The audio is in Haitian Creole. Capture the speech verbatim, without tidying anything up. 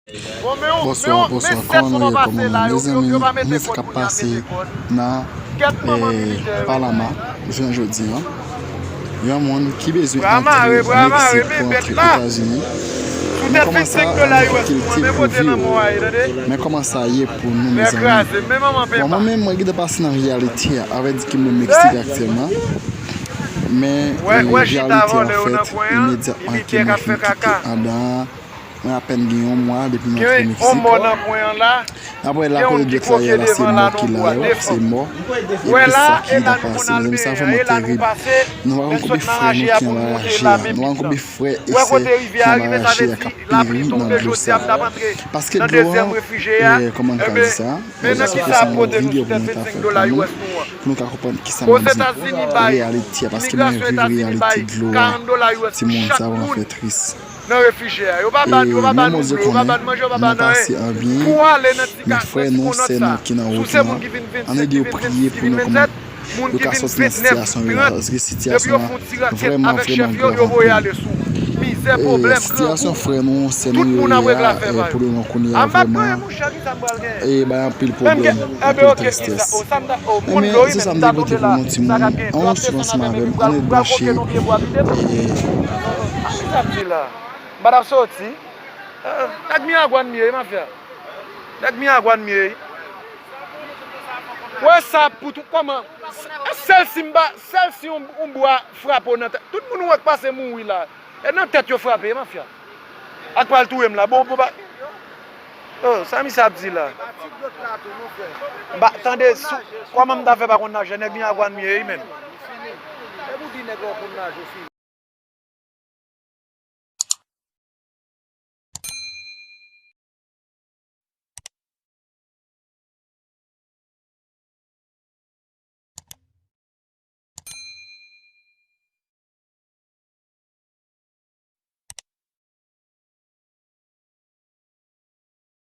Bonswa, bonswa, kòman nou ye, kòman nou ye? Mezanmi, men sa k ap pase nan, eh, Panama jounen jodi a. Yon moun ki bezwen antre Meksik pou antre Etazini. Men kòman sa, an difikilte pou viv. Men kòman sa ye pou nou, mezanmi? Bon, mwen menm, mwen gentan pase nan reyalite a, avè di ke mwen Meksik aktyèlman. Men, eh, reyalite a fèt imedyatman ke mwen fin kite andan an. Mwen apèn gen yon mwa depi m antre Meksik. Apre la, kote dwèt la ye la, se mò ki la yo, se mò. Epi sa ki gentan pase, mezanmi, sa vrèman terib. Nou pa konn konbyen frè nou ki anba raje a. Nou pa konn konbyen frè e sè ki anba raje a, k ap peri nan dlo sa. Paske dlo an, eh, kòman n ka di sa? Mezanmi, se yon videyo pou mwen ta fè pou nou, pou nou ka konprann kisa m ap di. Reyalite a, paske mwen viv reyalite dlo a. Timoun, sa vrèman fè tris. Nan refijye a. Yo pa ban, yo pa ban moun dlo, yo pa ban manje, yo pa ban anyen. Pou w ale nan ti kay, nan ti konòt sa, si w se moun ki vin vennsenk, ki vin vennsis, ki vin vennsèt, moun ki vin ventnèf, trant, epi yo fè yon ti rakèt avèk chèf yo, yo voye ale sou. Mizè, pwoblèm, grangou. Tout moun ap regle afè pa yo. A m pa plonje, monchè, kisa m pral genyen? Menm gen, enben, oke, kisa, o, sa m ta, o, moun dlo wi, men m ta tonbe la, sa k ap genyen? Dlo ap desann anvè m, epi m pral, m pral koke yon pye bwa pite m. Sa m di la? M pa t ap soti. Eh, nèg Miragwàn m ye, mafya. Nèg Miragwàn m ye. Wè sa pou tou, kòman? Sèl si m pa, sèl si yon, yon bwa frape w nan tèt. Tout moun ou wè k pase mouri la, e nan tèt yo frape, mafya. Ak pral touye m la. Bon, bon, ba. Oh, sa misye ap di la? M pa tande sou, kòman m ta fè pa konn naje? Nèg Miragwàn m ye, wi, menm.